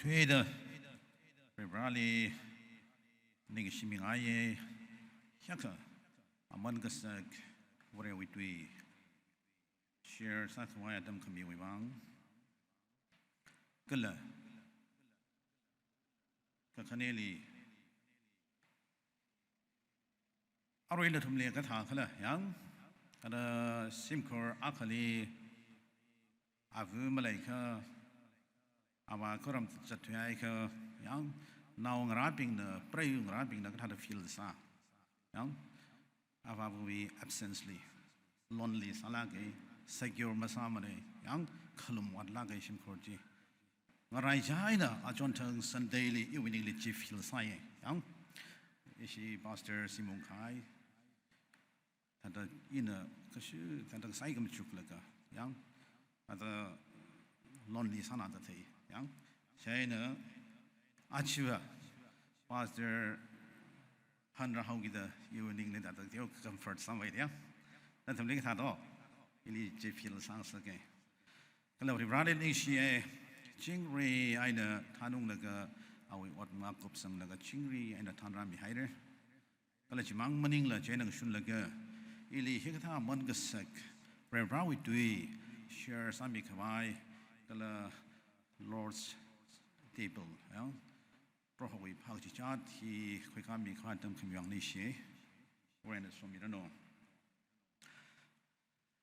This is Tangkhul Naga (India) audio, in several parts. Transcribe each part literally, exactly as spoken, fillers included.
Peda, Varivarali ningshimingaiya, hiyākha aman kasak Varewui tui share sākhavai atam khamiwui vang. Kala, kakhaneli, arui nathumli kathā khala, yang, kada shimkhur akhali ava maleikha, avā kharam zatthuiakha, yang, naongarābingna, preiyu ngarābingna kathāda feel sā, yang, avāwui absence li lonely sālāka, secure masāmana, yang, khalum vātlāka shimkhur chi. Ngaraichā eina achonthang Sunday li iwui ningli chi feel sāya, yang. Ishi Pastor Simon Khai, thāda ina kashi, thāda kasai kamachuklaga, yang, thāda lonely sāna da thei, yang. Chieina achiva Pastor hanrāhaokida iwui ningli thāda teo comfort sāmei, yang. Nathumli kathā do, ili chi feel sāngasaka. Kala Varivarali ningshiya, chingri eina thanunglaga, awui ot makupsanglaga chingri eina thanrāmihaira. Kala chimang maningla chieina ngashunlaga, ili hikathā aman kasak Varivarawui tui share sāmikhavai, kala Lord's Table, yang, Prohowui phak chichat hi khuikāmikhavai atam khamiwui vang ningshi. Varena somiranu.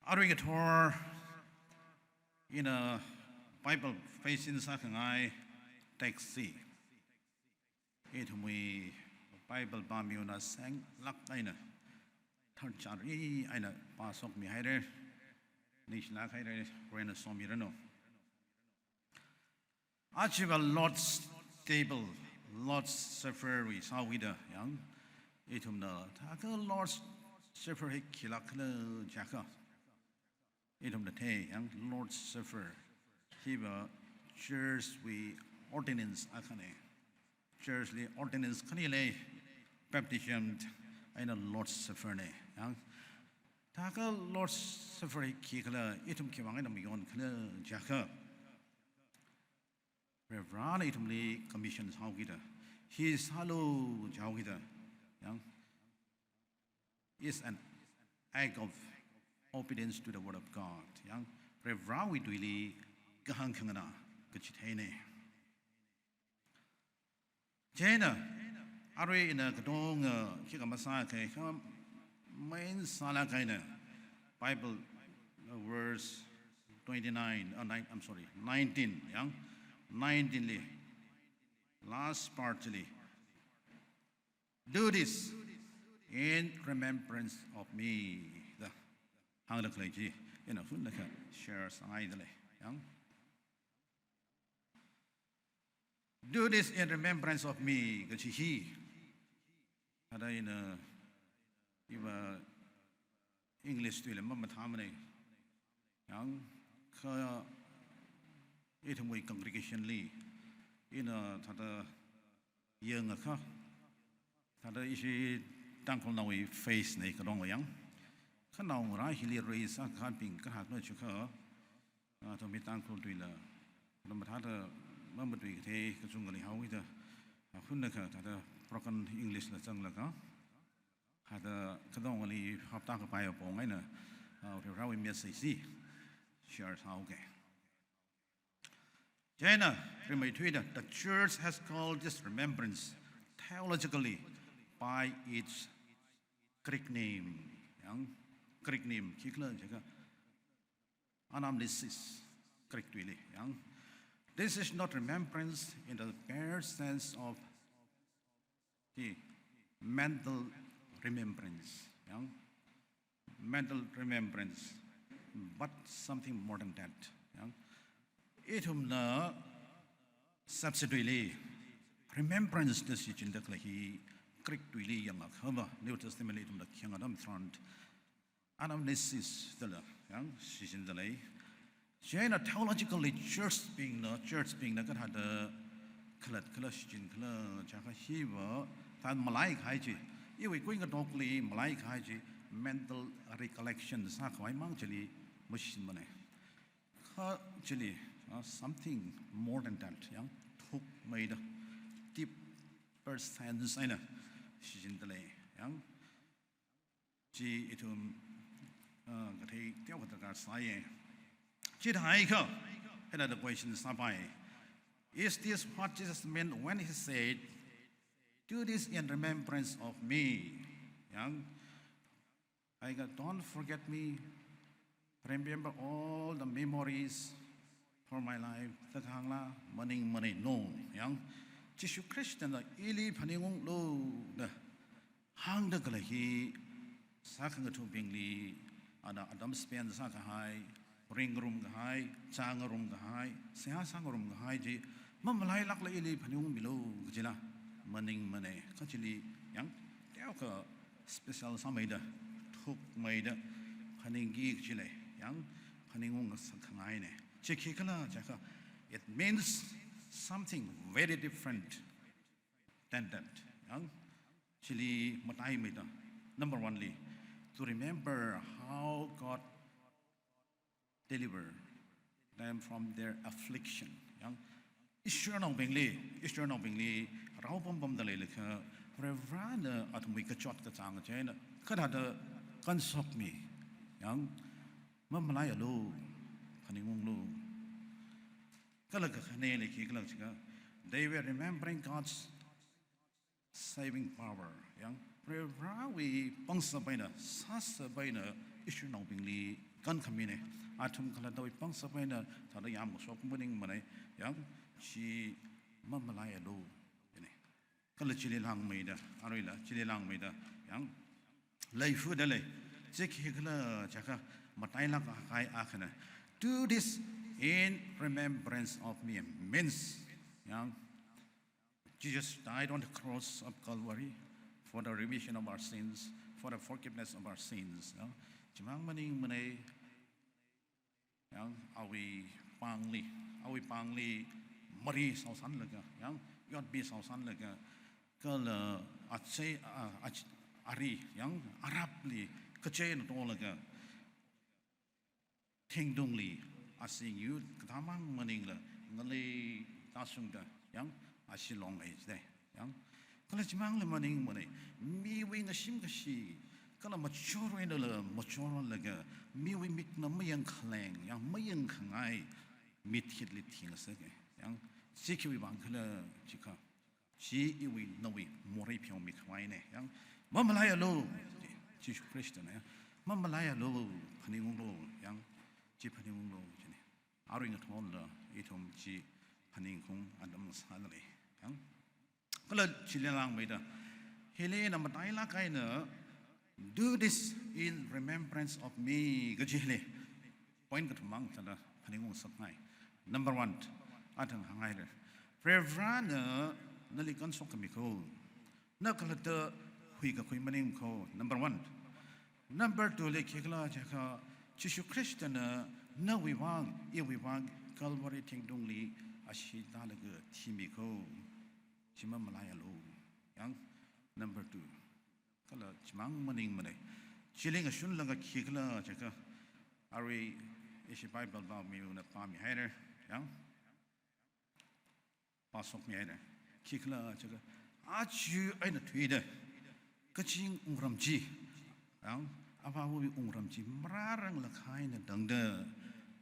Arui ngathor ina Bible facing sākhangai text chi, ithumwui Bible pāmiwuna senglāk eina, tharchari eina pāshokmihaira, ningshilāk haira, Varena somiranu. Achiva Lord's Table, Lord's Supper wui sāhaokida, yang, ithumna thākha Lord's Supper hi khilāk khala jiakha, ithumna thei, yang, Lord's Supper hiva church wui ordinance akhana. Church li ordinance khani lei, baptism eina Lord's Supper na, yang. Thākha Lord's Supper hi khikhala, ithum khiwui vang eina mayon khala jiakha, Varivarana ithumli commission sāhaokida, hi sālu jihaokida, yang, is an act of obedience to the word of God. Yang, Varivarawui tuili kahāng khanganā kachitheina. Chieina, arui ina katonga, uh, khikha masākha, kha main sālāk eina Bible, uh, verse twenty-nine, uh, nine, I'm sorry, nineteen, yang, nineteen li, last part li, "Do this in remembrance of me," da hāngda khalei chi ina hunlakha share sāngaidalei, yang. "Do this in remembrance of me," kachi hi. Thāda ina, iva English tuila mamathāmana. Yang, kha ithumwui congregation li ina thāda yangakha, thāda ishi Tangkhulnaowui face na katong yang. Kha naongarā hili raise sākakābing kahak na chiakha, ah, athum hi Tangkhul tuila, athum thāda mamatui kathei kachungkha leihaokida, ah, hunlakha thāda broken English la zanglaga, thāda katongali hapta kapai apong eina, ah, Varivarawui message chi share sāhaoka. Chieina, rimeithuida, the church has called this remembrance theologically by its Greek name. Yang, Greek name khikhala jiakha anamnesis, Greek tuili. Yang, this is not remembrance in the bare sense of the mental remembrance, yang, mental remembrance, but something more than that, yang. Ithumna substitutely remembrance da shichinda khalei hi Greek tuili yangakhava, New Testament li ithumna khayang atam tharan anamnesis dala, yang, shichindalei. Chieina theologically church bingna, church bingna kathāda khalatkhala shichinkhala jiakha hiva, thāda malaikahai chi, iwui kuingatokli malaikahai chi, mental recollection sākhavai mang chili mashinmana. Kha chili, ah, something more than that, yang, thukmeida, deeper sense eina shichinda lei. Yang, chi ithum, uh, kathei teokha darkar sāya. Chithākha, another question sāpai. Is this what Jesus meant when he said, "Do this in remembrance of me"? Yang, haiakha, "Don't forget me. Remember all the memories for my life." Da kahāngla, maningmana. No. Yang, Jishu Khristana ili phaningunglu da hāngda khalei hi, sākhangathabingli, ana atam spend sākahai, ringngarum kahai, chāngarum kahai, seihā sāngarum kahai chi mamalailākla ili phaningungmilu kajila maningmana. Kha chili, yang, teokha special sāmeida, thukmeida phaningki kaji lei. Yang, phaningung ngasak khangaina. Chi khikhala jiakha, it means something very different than that. Yang, chili mataimeida, number one li, to remember how God deliver them from their affliction. Yang, Israelnaobingli, Israelnaobingli rao pampamda leilakha, Varivarana athumwui kachot kachāng chieina kathāda kanshokmi. Yang, mamalaialu, phaningunglu. Kala kakhaneli khikhala jiakha, they were remembering God's saving power. Yang, Varivarawui pangshap eina, sāshap eina Israelnaobingli kankhamina. Athum khalattawui pangshap eina thāda yamkashok maningmana. Yang, chi mamalaialu, jina. Kala chili langmeida, aruila chili langmeida, yang, leifuda lei. Chi khikhala jiakha, matailāk kahai akhana, "Do this in remembrance of me" means, yang, Jesus died on the cross of Calvary for the remission of our sins, for the forgiveness of our sins. Yang, chimang maningmana, yang, awui pāngli, awui pāngli mari shaosanlaga, yang, yotpi shaosanlaga, kala achei, a, ach-, ari, yang, arapli kacheina tolaga, thingtungli, asing yut katamang maningla, ngalei tāshungda, yang, ashi longai jida. Yang, kala chimangla maningmana, miwui ngashim kashi, kala machor einala machorlaga, miwui mikna mayangkhaleng, yang, mayangkhangai, mithitli thingasaka. Yang, chi khiwui vang khala jiakha, chi iwui nawui morei pheomikhavaina. Yang, mamalaialu, Jishu Khristana, yang, mamalaialu, phaningunglu, yang, chi phaningunglu, jina. Arui ngathorla ithum chi phaningkhaung atam sāda lei. Yang, kala chili langmeida, hili na matailāk eina, "Do this in remembrance of me" kaji hili point kathum mang thāda phaningung ngasakngai. Number one, athang hāngngaira, Varivarana nali kanshokkhami kho. Na khalatta huikakhui maning kho. Number one. Number two li khikhala jiakha, Jishu Khristana nawui vang, iwui vang, Calvary thingtungli ashi tālaga thimi kho. Chi mamalaialu. Yang, number two. Kala chimang maningmana. Chili ngashunlaga khikhala jiakha, arui ishi Bible pāmiwui eina pāmihaira. Yang, pāshokmihaira. Khikhala jiakha, aja eina thuida kazing wungram chi, yang, Avāva̱wui wungram chi marāranglakha eina tangda,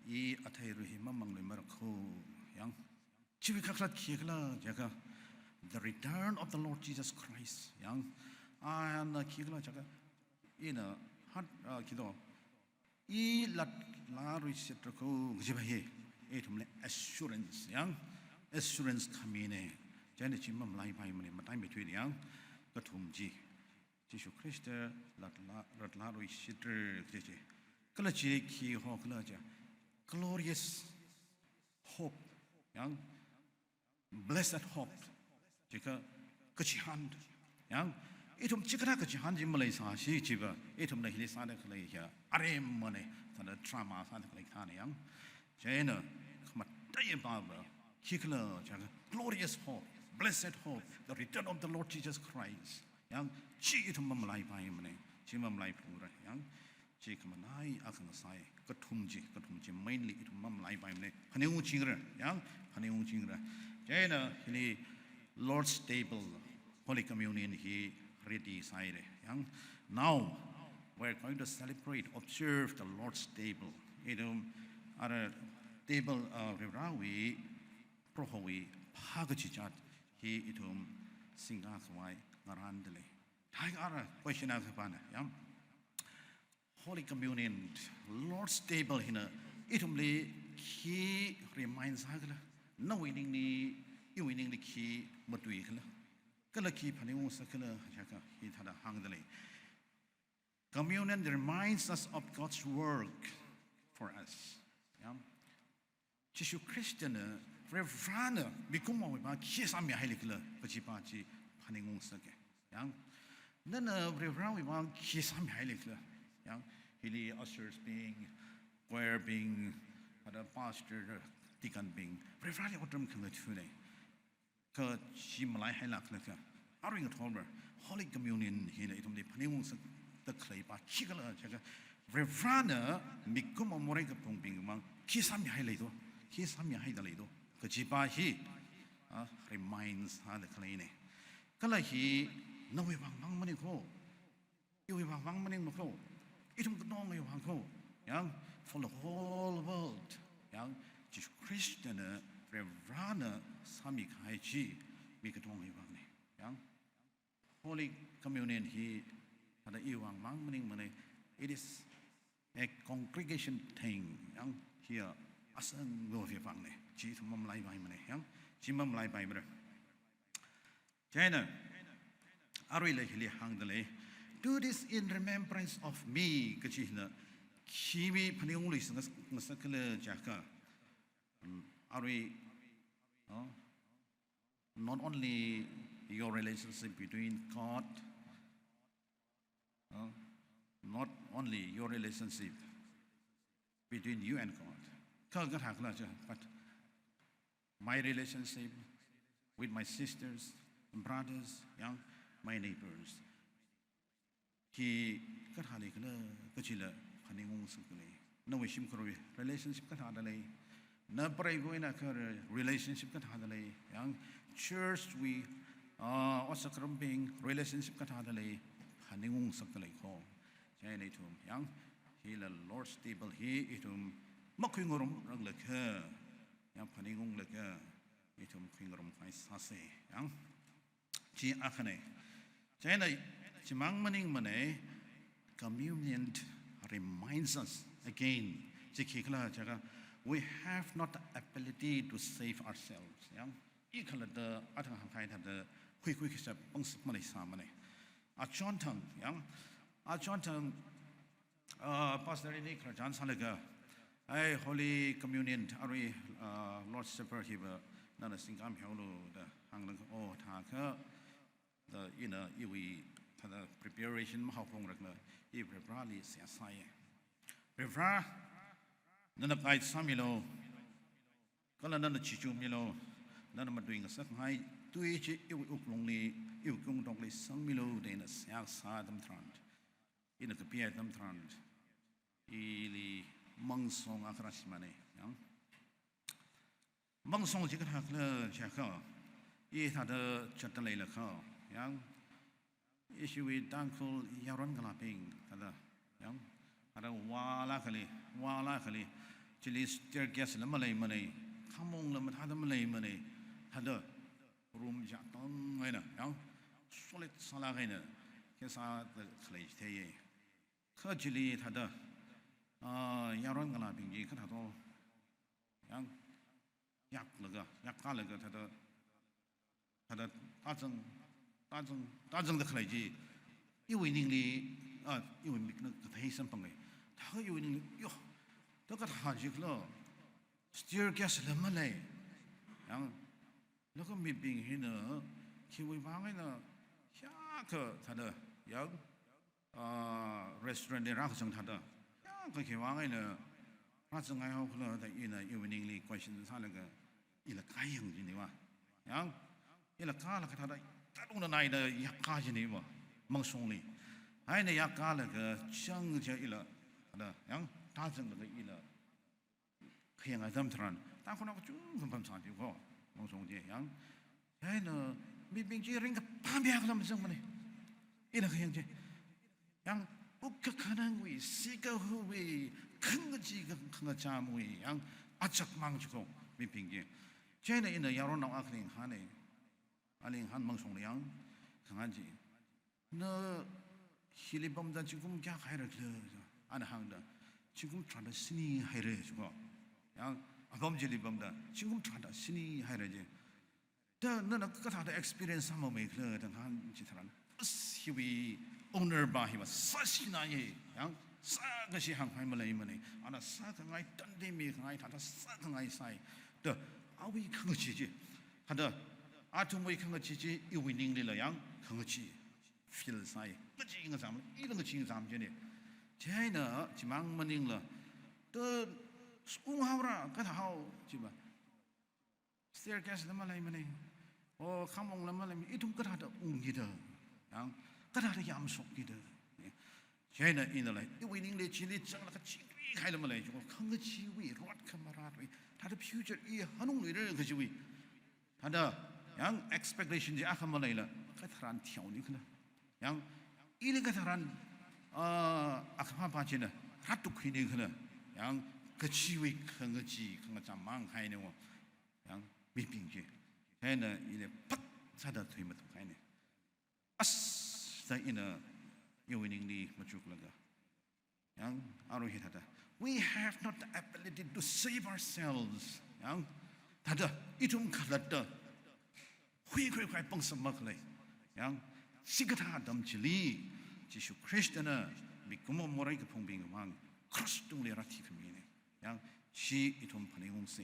i atheirui hi mamangluimara kho. Yang, chiwui kakhalat khikhala jiakha, the return of the Lord Jesus Christ. Yang, ana khikhala jiakha, ina hat, ah, khito, i latlāruishitra kho kajiva hi, ithumli assurance, yang, assurance khamina. Chieina chi mamalaipaimana, mataimeithuida, yang, kathum chi, Jishu Khrista latlā, latlāruishitra kaji chi. Kala chi khi hokhala jiakha, glorious hope, yang, blessed hope. Jiakha kachihān. Yang, ithum chikathā kachihān chi maleisāsi chiakha, ithumna hili sāda khalei hiya aremmana, thāda drama sāda khalei thāna yang. Chieina, khamataiya pāva, khikhala jiakha, glorious hope, blessed hope, the return of the Lord Jesus Christ. Yang, chi ithum mamalaipaimana, chi mamalaiphungra, yang, chi khamanai akha ngasai, kathum chi, kathum chi mainly ithum mamalaipaimana, phaningungchingra, yang, phaningungchingra. Chieina hili Lord's Table, Holy Communion hi ready sāhaira. Yang, now we're going to celebrate, observe the Lord's Table. Ithum ara table, uh, Varivarāwui, Prohowui phākachichat hi ithum singkakhavai ngarāndalei. Thākha ara question akha pana, yang, Holy Communion, Lord's Table hina ithumli khi remind sākhala, nawui ningli, iwui ningli khi matuikhala, kala khi phaningung sākhala jiakha hithāda hāngdalei. Communion reminds us of God's work for us. Yang, Jishu Khristana, Varivarāna mikumowui vang khi sāmihailei khala kajipa chi phaningung sāke. Yang, nana Varivarāwui vang khi sāmihailei khala. Yang, hili ushers bing, choir bing, ada pastor, deacon bing, Varivarāli otram khangathunei. Kha chi malaihailāk khala kha, arui ngathor Holy Communion hina ithumli phaningung sāda khaleipa khikhala jiakha, Varivarāna mikumo morei kaphungbing vang khi sāmihailei do, khi sāmihaidalei do kajipa hi, ah, remind sāda khaleinei. Kala hi nawui vang mang maningko, iwui vang mang maningmako, ithum katongawui vangko. Yang, for the whole world. Yang, Jishu Khristana, Varivarāna sāmikahai chi mi katongawui vangnei. Yang, Holy Communion hi thāda iwui vang mang maningmanei. It is a congregation thing. Yang, hiya asangvawui vangnei. Chi ithum mamalaipai manei. Yang, chi mamalaipai manei. Chieina, aruila hili hāngdalei, "Do this in remembrance of me," kaji hina, khi mi phaningungluisa ngas-, ngasakkhala jiakha, mm, arui, oh, not only your relationship between God, uh, not only your relationship between you and God, kha kathākhala jiakha, but my relationship with my sisters and brothers, yang, my neighbors. Khi kathāleikhala kajila phaningung sākhalei. Nawui shimkhurwui relationship kathāda lei. Na preiva̱wui eina kha relationship kathāda lei. Yang, church wui, ah, ot sākharambing relationship kathāda lei. Phaningung sākhalei ko. Chieina ithum, yang, hila Lord's Table hi ithum makhuingarumranglakha, yang, phaningunglaga ithum khuingarumkhavai sāsei. Yang, chi akhanei. Chieina chimang maningmanei, communion reminds us again. Chi khikhala jiakha, we have not the ability to save ourselves. Yang, i khalatta athang hāngkahai thāda huikhui khisap pangsak maleisāmanei. Achon thang, yang, achon thang, ah, pastor ini khararchan sālaga, "Ai, Holy Communion, arui, ah, Lord's Supper hiva nana singkāmihaolu," da hānglaga, "Oh," thākha, da ina iwui thāda preparation mahaophungrakla, i Varivarāli seihā sāya. "Varivarā, nana guide sāmilu, kala nana chichummilu, nana matuingasakhai tui chi iwui wuklungli, iwui kungtokli sangmilu," da ina seihā sā atam tharan, ina kapi atam tharan, ili mangsong akha rāsimanei, yang. Mangsong chi kathākhala jiakha, i thāda zatda leilakha, yang, ishiwui Tangkhul yaron ngalābing thāda, yang, thāda vālākhali, vālākhali, chili staircase la maleimanei, khamong la mathāda maleimanei, thāda room chi tang eina, yang, solid sālāk eina, khi sāda khalei chitheiya. Kha chili thāda, ah, yaron ngalābing chi kathāto, yang, yaklaga, yakkālaga thāda, thāda tāzang, tāzang, tāzangda khalei chi, iwui ningli, ah, iwui mikna kathei samphanga. Thākha iwui ningli, yo, da kathā jikhala, staircase la malei. Yang, laga mibing hina, khiwui vang eina, hiyākha thāda, yang, ah, restaurant li rākazang thāda, hiyākha khiwui vang eina rāzanghaihaokhala da ina iwui ningli question sālaga, ila kāyang jineiva. Yang, ila kālaga thāda, katonga naida yakkā jineiva, mangsongli. Eina yakkālaga chang chi ila, thāda, yang, tāzanglaga ila khayang atam tharan, Tangkhulnao kachungkha pamsāthuko. Mangsong chi, yang. Chieina mibing chi ringkaphā mi akha lam zangmana. Ina khayang chi. Yang, ukkakhanangwui, sikahuwui, khangachee khangachāmwui, yang, achakmang chiko, mibing chi. Chieina ina yaronao akha lingkhana. Alinghan Mangsongli yang, kahāng chi. Na hili pamda zingkum kayākha haira khala? Ana hāngda, zingkum tharāda shini haira chiko. Yang, apam chili pamda, zingkum tharāda shini haira chi. Da nana kathāda experience sāmamei khala da ngahān chitharan, as hiwui owner pa hiva sāshina ye, yang, sākashi hānghai maleimana. Ana sākhangai, tandi mikhangai, thāda sākhangai sai. Da awui khangachee chi. Thāda athumwui khangachee chi, iwui ninglila yang, khangachee feel sai. Ngachee ngazam, ila ngachee ngazam china. Chieina, chimang maningla, da unghaora, kathāhao, chiva. Staircase la maleimana. O, khamong la maleimana. Ithum kathāda ungkida. Yang, kathāda yamshokkida. Chieina inala, iwui ningli chili zanglaga chingri khaila malei, chiko khangacheewui, rot khamarātwui, thāda future i hanungluira kajiwui. Thāda, yang expectation chi akha maleila, katharan thihaoni khala. Yang, ili katharan, ah, akhama pa china, rātukkhuini khala. Yang, kachiwui khangachee, khangachā mang haina wo. Yang, mibing chi. Chieina ili phat sāda thuimathuk haina. As, da ina, iwui ningli machuklaga. Yang, arui hithāda. We have not the ability to save ourselves. Yang, thāda, ithum khalatta. Huikhuikhui pangshap makhalei. Yang, chikathā atam chili, Jishu Khristana, mikumo morei kaphungbing mang, cross tungli rāthikhami na. Yang, chi ithum phaningungsa.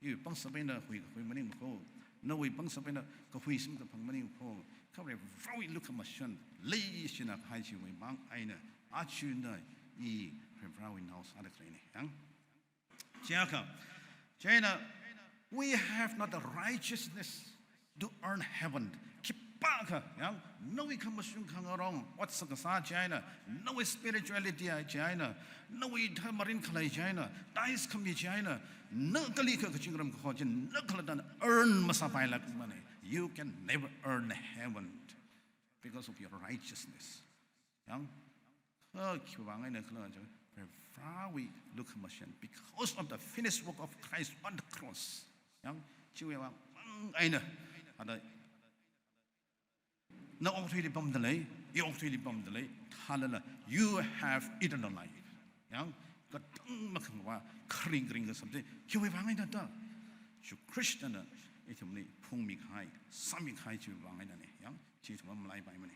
Iwui pangshap eina huikhui maningmako. Nawui pangshap eina kahui samkaphang maningmako. Kha Varivarāwui lukhamashan leishina kahai chiwui mang eina. Achuna i Varivarāwui nao sāda khaleina. Yang. Chiakha. Chieina, we have not the righteousness to earn heaven. Khipākha, yang, nawui khamashung khangarong, ot sākasā chieina, nawui spirituality chieina, nawui tha marin khalei chieina, tithes khami chieina, na kalikha kazingram kaho chieina, na khalattana earn masāpailākmana. You can never earn heaven because of your righteousness. Yang, kha khiwui vang eina khala jiakha, Varivarāwui lukhamashan, because of the finished work of Christ on the cross. Yang, chiwui vang eina, thāda, na okathuili pamda lei, i okathuili pamda lei, thālala, you have eternal life. Yang, katang makhangva, kharing kharing kasā chi, khiwui vang eina da. Jishu Khristana, ithumli phungmi kahai, sāmi kahai chiwui vang einana. Yang, chi ithum mamalaipaimana.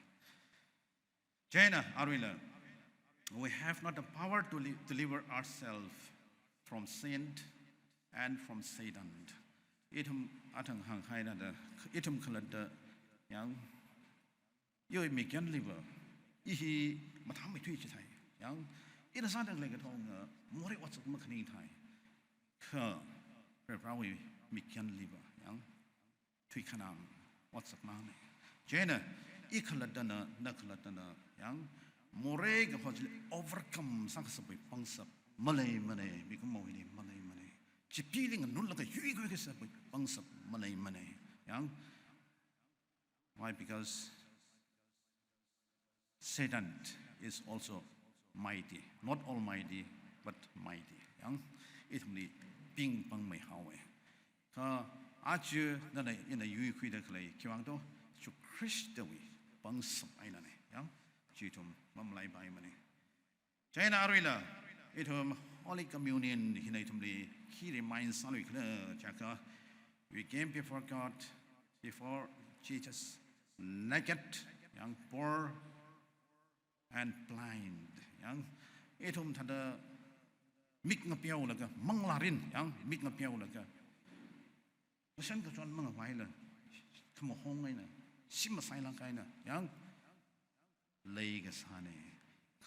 Chieina, aruila, we have not the power to li-, deliver ourselves from sin and from Satan. Ithum athang hānghaina da, ithum khalatta, yang, iwui mikyanliva, i hi mathāmeithui chithai. Yang, ina sāda khalei katonga, morei otsak makhaning thai. Kha, Varivarāwui mikyanliva, yang, thuikhanang, otsak mangna. Chieina, i khalattana, na khalattana, yang, morei kaho chili overcome sākasāwui pangshap maleimana, mikumo hili maleimana. Chipee li nganunlaga yuikhui kasāwui pangshap maleimana. Yang, why? Because Satan is also mighty, not almighty, but mighty. Yang, ithumli pingpangmei haowa. Kha aja nana ina yuikhuida khalei khiwui vang to, Jishu Khristawui pangshap einana. Yang, chi ithum mamalaipaimana. Chieina aruila, ithum Holy Communion hina ithumli khi remind sālui khala jiakha, we came before God, before Jesus, naked, yang, poor and blind, yang, ithum thāda mik ngapeolaga, manglārin, yang, mik ngapeolaga, kashan kachon mangavaila, khamahong eina, shim masailāk eina, yang, leikasāna.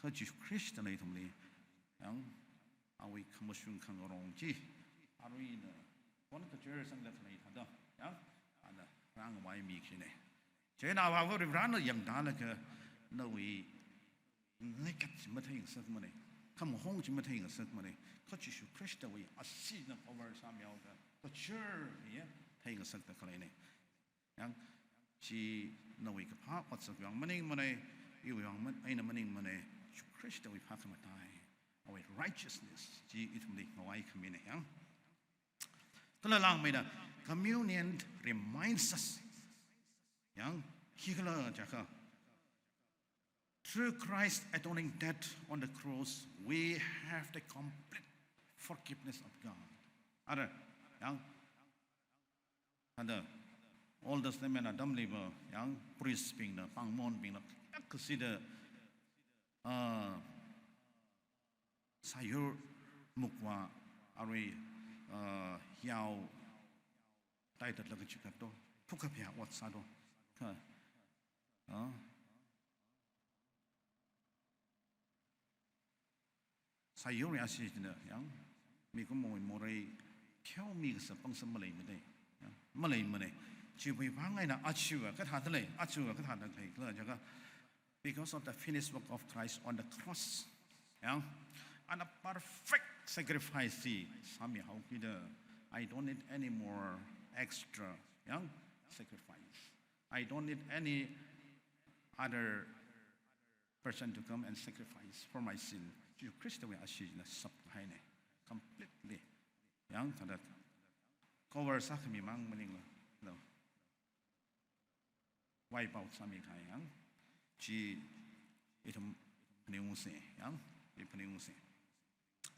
Kha Jishu Khristana ithumli, yang, awui khamashung khangarong chi, arui ina, kon kachar sangda khalei thāda, yang, ana rāngavaimi kajina. Chieina Avāva Varivarāna yangtālaga, nawui naked chi matheingasakmana, khamahong chi matheingasakmana, kha Jishu Khristawui asheena cover sāmihaoda, kachar hi, theingasakda khaleina. Yang, chi nawui kaphā otsak vang maningmana, iwui vang man-, eina maningmana, Jishu Khristawui phākhamatai, awui righteousness, chi ithumli ngavai khamina yang. Kala langmeida, communion reminds us. Yang, khikhala jiakha, through Christ's atoning death on the cross, we have the complete forgiveness of God. Ara, yang, thāda, Old Testament atamliva, yang, priest bingna, pāngmonbingna, kathāda, ah, sāyur mukvā, arui, ah, yao, taitatlaga chikatto, phukapya ot sāto. Kha, ah, sāyur ya shi jina, yang, mikumowui morei, khaomi kasā pangsa maleimana, yang, maleimana. Chiwui vang eina achiva kathāda lei, achiva kathāda lei, kala jiakha, because of the finished work of Christ on the cross. Yang, and a perfect sacrifice chi sāmihaokida, I don't need any more extra, yang, sacrifice. I don't need any other person to come and sacrifice for my sin. Jishu Khristawui ashee china sāp haina. Completely. Yang, thāda cover sākhami mang maningla, no. Wipe out sāmikahai yang. Chi ithum phaningungsa, yang, i phaningungsa.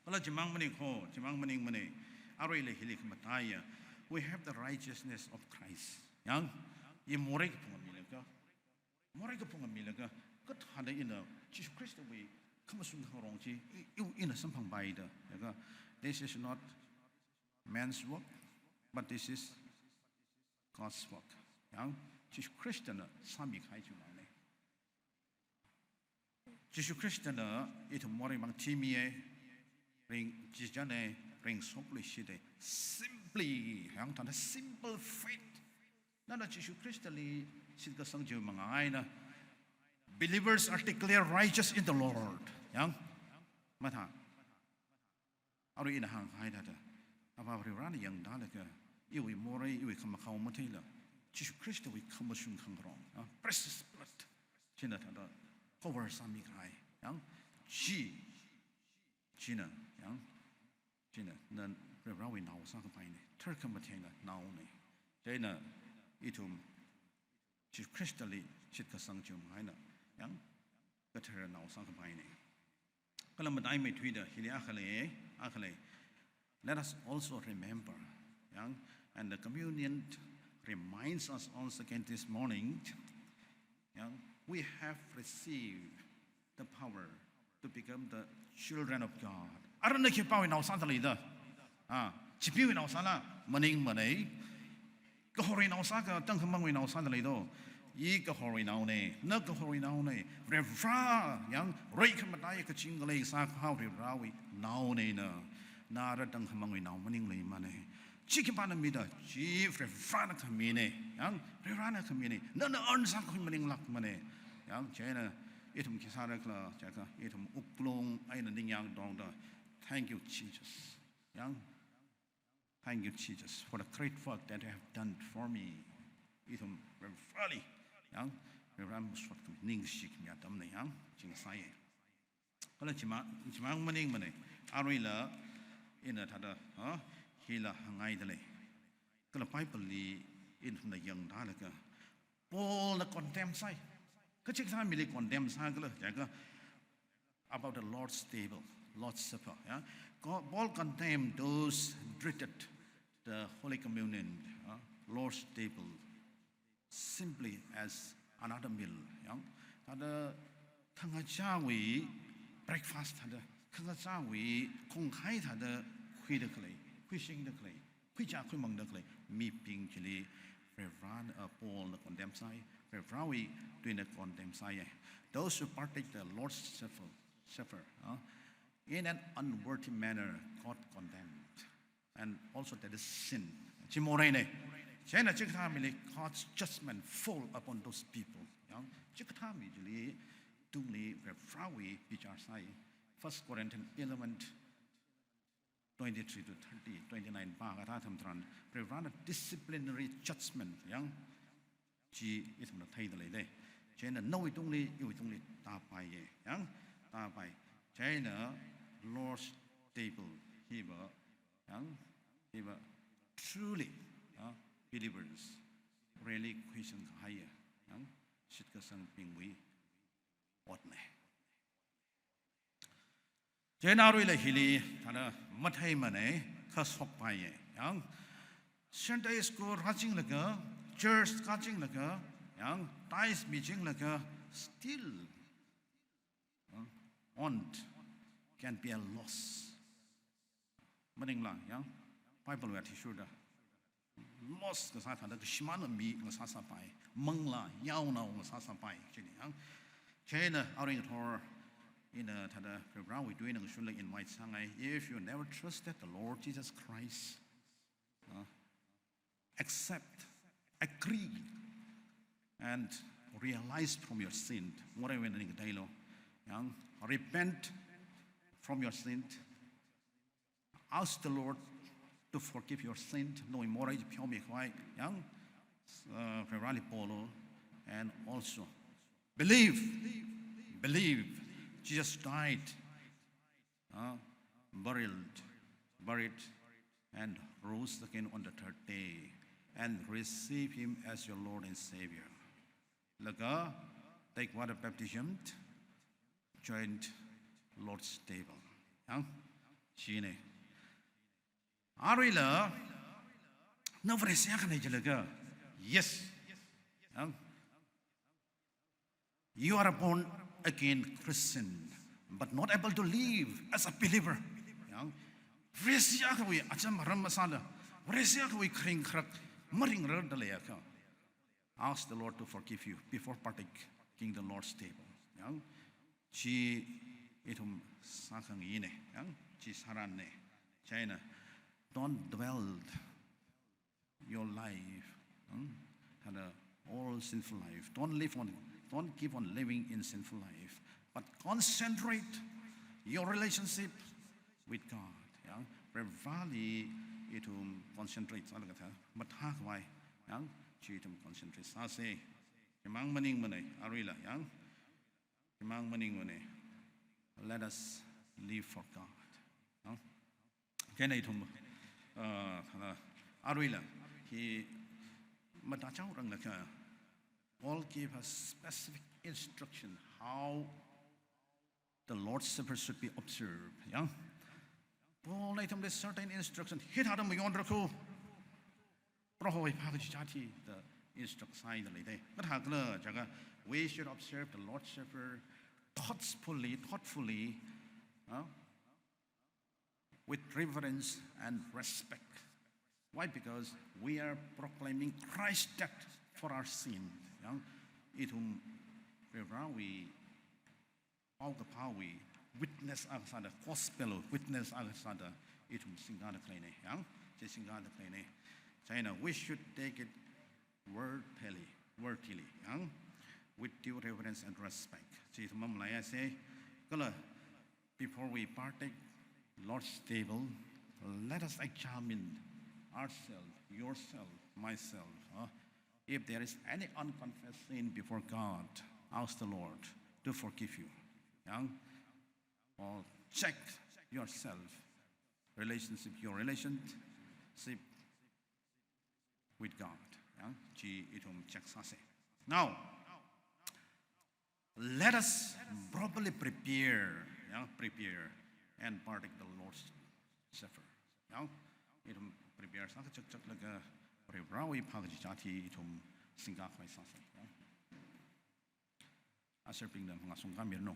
Kala chimang maningkho, chimang maningmana, aruila hili khamataiya, we have the righteousness of Christ. Yang, i morei kaphunga milaga, morei kaphunga milaga, kathāda ina Jishu Khristawui khamashung khangarong chi, i, i, ina samphangpaida. Laga, this is not man's work, but this is God's work. Yang, Jishu Khristana sāmikahai chimangna. Jishu Khristana ithum moreimang thimiya, ringchichāna, ringshokluishita. Simply, yang, thāda simple faith. Nana Jishu Khristali shitkasang chiwui manga eina, believers are declared righteous in the Lord. Yang, mathā. Arui ina hāngkahai thāda, Avā Varivarana yangtālaga, iwui morei, iwui khamakhao matheila, Jishu Khristawui khamashung khangarong, ah, precious blood china thāda cover sāmikahai, yang, chi, china, yang, china, na Varivarawui nao sākapaina, tharkhamathengna naona. Chieina ithum Jishu Khristali shitkasang chiwui manga eina, yang, kathara nao sākapaina. Kala mataimeithuida hili akha lei, akha lei. Let us also remember, yang, and the communion reminds us once again this morning, yang, we have received the power to become the children of God. Arui na khipāwui nao sāda leida? Ah, chipeewui nao sāla? Maningmana. Kahorawui nao sāka, tangkhamangwui nao sāda leido? I kahorawui naona, na kahorawui naona. Varivara, yang, rei khamataiya kaching khalei sākahai Varivarawui naona na. Na ara tangkhamangwui nao maningluimana. Chi khipāna mida? Chi Varivarana khamina, yang, Varivarana khamina. Nana earn sākhui maninglākmana. Yang, chieina ithum khi sāra khala jiakha, ithum wuklung eina ningyāng tongda, "Thank you, Jesus." Yang, "Thank you, Jesus, for the great work that you have done for me." Ithum Varivarali, yang, Varivara masot khami, ningshi khami atamna, yang, ching sāya. Kala chima, chimang maningmana, aruila ina thāda, ha, hila hāngngaida lei. Kala Bible li ina thumna yangtālaga, Paulna condemn sāi. Kachikathā mili condemn sākhala jiakha, about the Lord's table, Lord's Supper, yeah? Co-, Paul condemned those treated the Holy Communion, uh, Lord's table, simply as another meal, yang, thāda khangachāwui breakfast thāda, khangachāwui khongkhai thāda khuida khalei, khuishingda khalei, khuichā khuimangda khalei mibing chili Varivarana, uh, Paulna condemn sāi, Varivarawui tuina condemn sāi. Those who partake the Lord's Supper, Supper, uh, in an unworthy manner, God condemned. And also that is sin. Chi moreina. Chieina chikathā mili God's judgment fall upon those people. Yang, chikathā mi chili tungli Varivarawui bichar sāi. First Corinthians eleven, twenty-three to thirty, twenty-nine pākahai atam tharan, Varivarana disciplinary judgment yang chi ithumna theida leidei. Chieina nawui tungli, iwui tungli tāpaiye, yang tāpai. Chieina Lord's table hiva, yang hiva truly, ah, believers really question kahaiya, yang shitkasangbingwui otna. Chieina aruila hili thāda matheimana, kha shokpaiye. Yang Sunday school rāchinglaga, church kāchinglaga, yang tithes michinglaga, still, uh, want can be a loss. Maningla, yang Bible wui athishurda loss kasā thāda kashimān mi ngasāsāpai, manglā yaonao ngasāsāpai, chini yang. Chieina arui ngathor ina thāda Varivarawui tui eina ngashunlaga invite sāngai. If you never trusted the Lord Jesus Christ, uh, accept, agree, and realize from your sin. Morei wui eina ning kadailo. Yang repent from your sin. Ask the Lord to forgive your sin. Nawui morei chi pheomikhavai, yang, uh, Varivarali polu, and also believe, believe Jesus died, uh, buried, buried, and rose again on the third day, and receive him as your Lord and Savior. Laga take water baptism, join Lord's table. Yang, chine. Aruila, na Vareshi akhana jilaga, yes. Yang, you are a born again Christian, but not able to live as a believer. Yang, Vareshi akhawui acham aram masāla, Vareshi akhawui kharing kharak maringrarda leiakha, ask the Lord to forgive you before partaking the Lord's table. Yang, chi ithum sākhangine, yang, chi sāranne. Chieina, don't dwell your life, hmm, thāda all sinful life. Don't live on, don't keep on living in sinful life, but concentrate your relationship with God. Yang Varivarali ithum concentrate sālaga thā, mathākhavai, yang chi ithum concentrate sāse. Chimang maningmana, aruila, yang chimang maningmana. Let us live for God. Yang, kena ithum, uh, thāda aruila hi mathāchao ranglaga, Paul gave us specific instruction how the Lord's Supper should be observed. Yang, Paulna ithumli certain instruction, hithāda mayonrakhu, Prohowui phākachichā thida instruct sāhaida leidei. Kathākhala jiakha, we should observe the Lord's Supper thoughtfully, thoughtfully, uh, with reverence and respect. Why? Because we are proclaiming Christ's death for our sin. Yang, ithum Varivarawui paokaphāwui witness akha sāda, gospel witness akha sāda, ithum singkāda khaleine, yang, chi singkāda khaleine. Chieina, we should take it worthily, worthily, yang, with due reverence and respect. Chi ithum mamalaiase, kala, before we partake Lord's table, let us examine ourselves, yourself, myself, huh? If there is any unconfessed sin before God, ask the Lord to forgive you. Yang, or check yourself, relationship, your relationship with God. Yang, chi ithum check sāse. Now, let us properly prepare, yang, prepare and partake the Lord's Supper. Yang, ithum prepare sākachakchaklaga, Varivarawui phākachichā thi ithum singkākhavai sāse. Yang, usherbingna mangā sungkāmiranu.